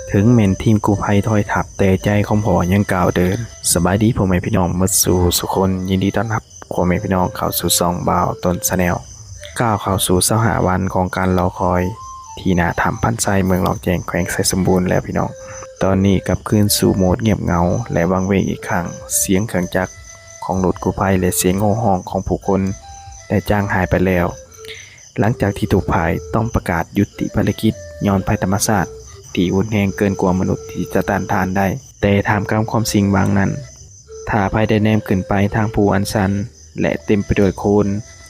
ເຖິງແມ່ນທີມກູ້ໄພຖອຍທັບ, ແຕ່ໃຈຂອງພໍ່ຍັງກ້າວເດີນ. ສະບາຍດີພໍ່ແມ່ພີ່ນ້ອງໝົດສູ່ສູ່ຄົນ, ຍິນດີຕ້ອນຮັບພໍ່ແມ່ພີ່ນ້ອງເຂົ້າສູ່ຊ່ອງບ່າວຕົ້ນ Channel. ກ້າວເຂົ້າສູ່ຊາວຫ້າວັນຂອງການລໍຄອຍ ທີ່ໜ້າຖ້ຳພັນໄຊ ເມືອງຫຼອງແຈ້ງ ແຂວງໄຊສົມບູນແລ້ວພີ່ນ້ອງ. ຕອນນີ້ກັບຄືນສູ່ໂໝດງຽບເຫງົາ ແລະ ວັງເວງອີກຄັ້ງ. ສຽງເຄື່ອງຈັກຂອງລົດກູ້ໄພ ແລະ ສຽງໂຫ່ຮ້ອງຂອງຜູ້ຄົນໄດ້ຈາງຫາຍໄປແລ້ວ. ຫຼັງຈາກທີ່ທຸກຝ່າຍຕ້ອງປະກາດຢຸດຕິພາລະກິດຍ້ອນໄພທຳມະຊາດທີ່ຮຸນແຮງເກີນກວ່າມະນຸດທີ່ຈະຕ້ານທານໄດ້, ແຕ່ທ່າມກາງຄວາມສິ້ງຫວັງນັ້ນ, ຖ້າໃຜໄດ້ແນມຂຶ້ນໄປທາງພູອັນຊັນ ແລະ ເຕັມໄປດ້ວຍໂຄນ,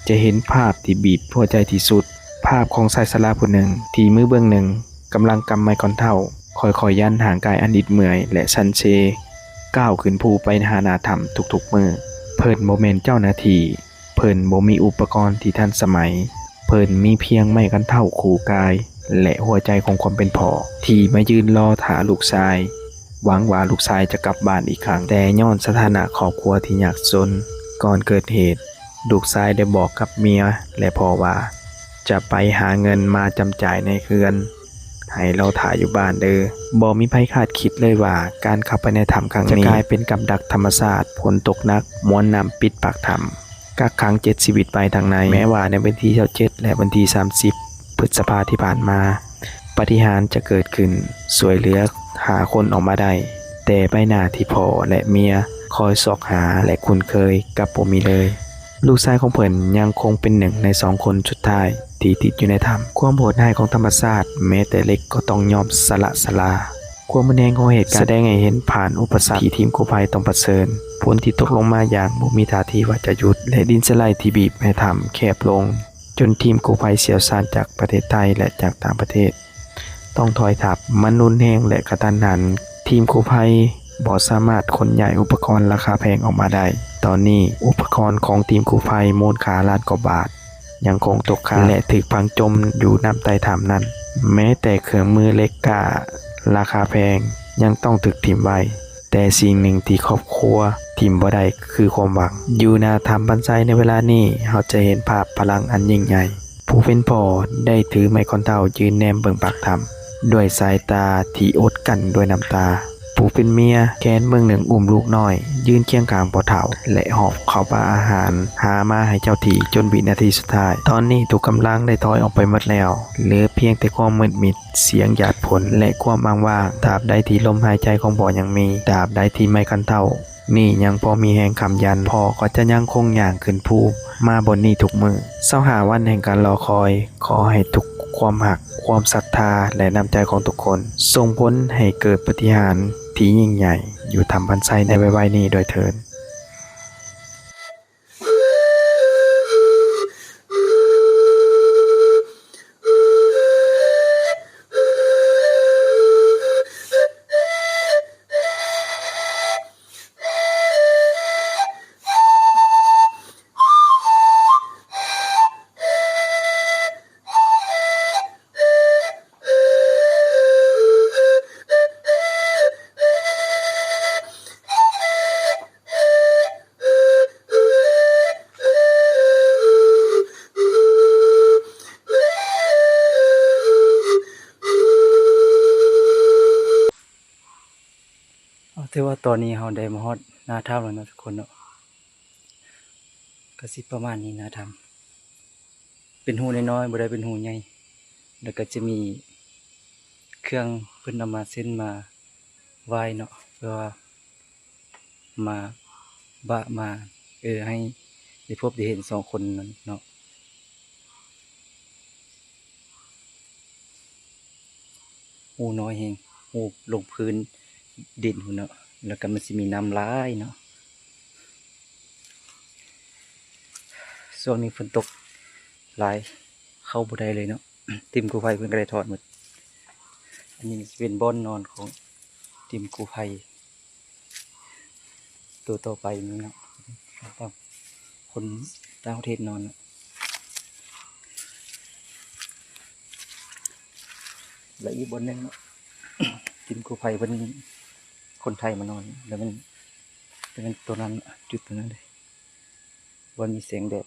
ຈະເຫັນພາບທີ່ບີບຫົວໃຈທີ່ສຸດ, ພາບຂອງຊາຍຊະລາຜູ້ໜຶ່ງທີ່ມືເບື້ອງໜຶ່ງກຳລັງກຳໄມ້ກອນເທົ້າ, ຄ່ອຍໆຢັນຮ່າງກາຍອັນອິດເມື່ອຍ ແລະ ສັນເຊ ກ້າວຂຶ້ນພູໄປຫາໜ້າຖ້ຳທຸກໆມື້. ເພິ່ນບໍ່ແມ່ນເຈົ້າໜ້າທີ່, ເພິ່ນບໍ່ມີອຸປະກອນທີ່ທັນສະໄໝ, ເພິ່ນມີພຽງໄມ້ການເທົ້າຄູ່ກາຍ ແລະ ຫົວໃຈຂອງຄວາມເປັນພໍ່ ທີ່ມາຢືນລໍຖ້າລູກຊາຍ, ຫວັງວ່າລູກຊາຍຈະກັບບ້ານອີກຄັ້ງ. ແຕ່ຍ້ອນສະຖານະຄອບຄົວທີ່ຍາກຈົນ, ກ່ອນເກີດເຫດ, ລູກຊາຍໄດ້ບອກກັບເມຍ ແລະ ພໍ່ວ່າ ຈະໄປຫາເງິນມາຈຳຈ່າຍໃນເຮືອນ, ໃຫ້ລໍຖ້າຢູ່ບ້ານເດີ້. ບໍ່ມີໃຜຄາດຄິດເລີຍວ່າ ການເຂົ້າໄປໃນຖ້ຳຄັ້ງນີ້ ຈະກາຍເປັນກັບດັກທຳມະຊາດ, ຝົນຕົກໜັກ, ມວນນ້ຳປິດປາກຖ້ຳ, ກັກຂັງເຈັດຊີວິດໄວ້ທາງໃນ. ແມ້ວ່າໃນວັນທີຊາວເຈັດ ແລະ ວັນທີສາມສິບ ພຶດສະພາທີ່ຜ່ານມາ, ປາຕິຫານຈະເກີດຂຶ້ນ, ຊ່ວຍເຫຼືອຫ້າຄົນອອກມາໄດ້, ແຕ່ໃບໜ້າທີ່ພໍ່ ແລະ ເມຍຄອຍຊອກຫາ ແລະ ຄຸ້ນເຄີຍກັບບໍ່ມີເລີຍ. ລູກຊາຍຂອງເພິ່ນຍັງຄົງເປັນໜຶ່ງໃນສອງຄົນສຸດທ້າຍທີ່ຕິດຢູ່ໃນຖ້ຳ. ຄວາມໂຫດຮ້າຍຂອງທຳມະຊາດ, ແມ້ແຕ່ເຫຼັກກໍຕ້ອງຍອມສະຫຼະສະຫຼາ. ຄວາມຮຸນແຮງຂອງເຫດການສະແດງໃຫ້ເຫັນຜ່ານອຸປະສັກທີ່ທີມກູ້ໄພຕ້ອງປະເຊີນ. ຝົນທີ່ຕົກລົງມາຢ່າງບໍ່ມີທ່າທີວ່າຈະຢຸດ ແລະ ດິນສະໄລທີ່ບີບໃຫ້ຖ້ຳແຄບລົງ, ຈົນທີມກູ້ໄພຊ່ຽວຊານຈາກປະເທດໄທ ແລະ ຈາກຕ່າງປະເທດ ຕ້ອງຖອຍທັບ. ມັນຮຸນແຮງ ແລະ ກະທັນຫັນ, ທີມກູ້ໄພບໍ່ສາມາດຂົນຍ້າຍອຸປະກອນລາຄາແພງອອກມາໄດ້. ຕອນນີ້ອຸປະກອນຂອງທີມກູ້ໄພມູນຄ່າລ້ານກວ່າບາດ ຍັງຄົງຕົກຄ້າງ ແລະ ຖືກຝັງຈົມຢູ່ນ້ຳໃຕ້ຖ້ຳນັ້ນ. ແມ້ແຕ່ເຄື່ອງມືເຫຼັກກ້າລາຄາແພງຍັງຕ້ອງຖືກຖິ້ມໄວ້, ແຕ່ສິ່ງໜຶ່ງທີ່ຄອບຄົວຖິ້ມບໍ່ໄດ້ຄືຄວາມຫວັງ. ຢູ່ໜ້າຖ້ຳພັນໄຊໃນເວລານີ້, ເຮົາຈະເຫັນພາບພະລັງອັນຍິ່ງໃຫຍ່. ຜູ້ເປັນພໍ່ໄດ້ຖືໄມ້ກອນເທົ້າຢືນແນມເບິ່ງປາກຖ້ຳ ດ້ວຍສາຍຕາທີ່ອົດກັ້ນດ້ວຍນ້ຳຕາ. ຜູ້ເປັນເມຍແຂນເບື້ອງໜຶ່ງອຸ້ມລູກນ້ອຍ ຢືນຄຽງຂ້າງພໍ່ເຖົ້າ ແລະ ຫອບເຂົ້າປາອາຫານຫາມາໃຫ້ເຈົ້າທີ່ຈົນວິນາທີສຸດທ້າຍ. ຕອນນີ້ທຸກກຳລັງໄດ້ຖອຍອອກໄປໝົດແລ້ວ, ເຫຼືອພຽງແຕ່ຄວາມມືດມິດ, ສຽງຢາດຝົນ ແລະ ຄວາມອ້າງວ້າງ. ຕາບໃດທີ່ລົມຫາຍໃຈຂອງພໍ່ຍັງມີ, ຕາບໃດທີ່ໄມ້ການເທົ້ານີ້ຍັງພໍມີແຮງຄ້ຳຢັນ, ພໍ່ກໍຈະຍັງຄົງຍ່າງຂຶ້ນພູມາບ່ອນນີ້ທຸກມື້. ຊາວຫ້າວັນແຫ່ງການລໍຄອຍ, ຂໍໃຫ້ທຸກຄວາມຮັກ, ຄວາມສັດທາ ແລະ ນ້ຳໃຈຂອງທຸກຄົນ ສົ່ງຜົນໃຫ້ເກີດປາຕິຫານທີ່ຍິ່ງໃຫຍ່ຢູ່ຖ້ຳພັນໄຊໃນໄວໆນີ້ດ້ວຍເທີ້ນ. ເອົາ ຖືວ່າຕອນນີ້ເຮົາໄດ້ມາຮອດໜ້າຖ້ຳແລ້ວເນາະທຸກຄົນເນາະ, ກະຊິປະມານນີ້ໜ້າຖ້ຳ. ເປັນຮູນ້ອຍໆ ບໍ່ໄດ້ເປັນຮູໃຫຍ່. ແລ້ວກໍຈະມີເຄື່ອງເພິ່ນເອົາມາເສັ້ນມາໄຫວ້ເນາະ, ເພື່ອວ່າມາບະມາ ເອີ ໃຫ້ໄດ້ພົບໄດ້ເຫັນສອງຄົນນັ້ນເນາະ. ຮູນ້ອຍແຮງ, ຮູລົງພື້ນດິນພຸ້ນເນາະ, ແລ້ວກໍມັນຊິມີນ້ຳຫຼາຍເນາະ. ຊ່ວງນີ້ຝົນຕົກຫຼາຍ ເຂົ້າບໍ່ໄດ້ເລີຍເນາະ. ທີມກູ້ໄພເພິ່ນກໍໄດ້ຖອນໝົດ. ອັນນີ້ຊິເປັນບ່ອນນອນຂອງທີມກູ້ໄພ ໂຕຕໍ່ໄປນີ້ເນາະ, ຄົນຕ່າງປະເທດນອນເນາະ. ແລະ ອີກບ່ອນໜຶ່ງເນາະ, ທີມກູ້ໄພເພິ່ນ ຄົນໄທມານອນ, ແລ້ວແມ່ນ ແລ້ວແມ່ນໂຕນັ້ນ ຈຸດໂຕນັ້ນເດ້ ບ່ອນມີແສງແດດ.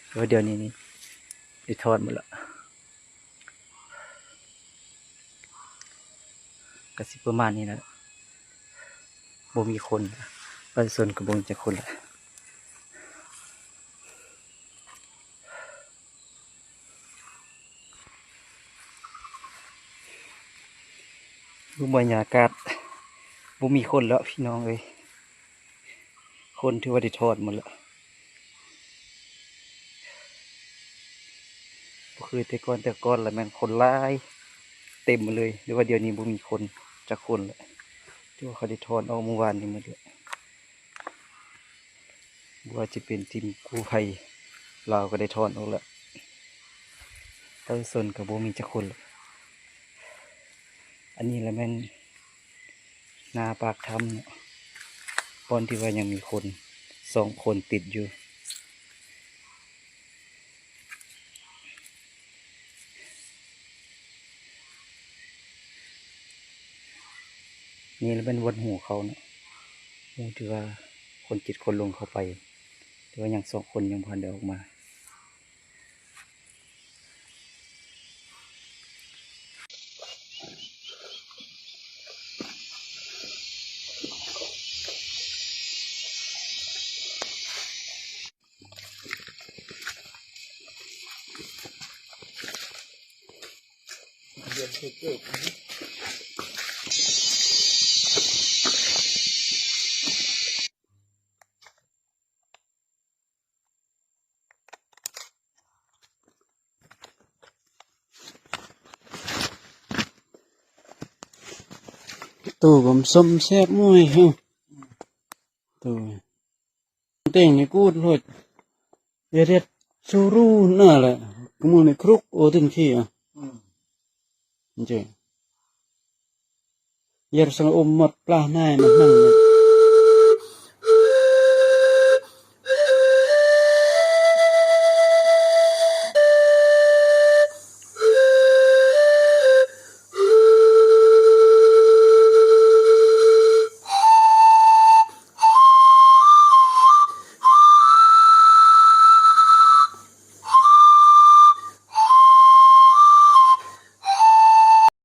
ແຕ່ວ່າດຽວນີ້ນີ້ໄດ້ຖອດໝົດລະ. ກະຊິປະມານນີ້ແຫຼະ ບໍ່ມີຄົນ ປະຊາຊົນກະບໍ່ມີຈັກຄົນລະ. ດູບັນຍາກາດ ບໍ່ມີຄົນແລ້ວພີ່ນ້ອງເອີຍ ຄົນຖືວ່າໄດ້ຖອນໝົດແລ້ວ ບໍ່ຄືແຕ່ກ່ອນ ແຕ່ກ່ອນລະແມ່ນຄົນຫຼາຍເຕັມເລີຍ ແຕ່ວ່າດຽວນີ້ບໍ່ມີຄົນຈັກຄົນລະ ຖືວ່າເຂົາໄດ້ຖອນອອກມື້ວານນີ້ໝົດແລ້ວ. ບໍ່ວ່າຈະເປັນທີມກູ້ໄພລາວກະໄດ້ຖອນອອກແລ້ວ ປະຊາຊົນກະບໍ່ມີຈັກຄົນແລ້ວ. ອັນນີ້ລະແມ່ນໜ້າປາກຖ້ຳເນາະ ບ່ອນທີ່ວ່າຍັງມີຄົນສອງຄົນຕິດຢູ່. ນີ້ລະແມ່ນວັດຫູເຂົາເນາະ ຫູທີ່ວ່າຄົນເຈັດຄົນລົງເຂົ້າໄປ ແຕ່ວ່າຍັງສອງຄົນຍັງບໍ່ທັນໄດ້ອອກມາ. ໂຕກະສົ້ມແຊບມວຍເຮົາ ໂຕ ແຕ່ງໃຫ້ກູດໂລດ ເຮັດສູຣູນາແຫຼະ ກະມື້ນີ້ຄລຸກໂອຕຶນຂີ້ອະ ອືມ ເຈົ້າ ຢາກສັງອົມໝົດປານາຍມານັ່ງ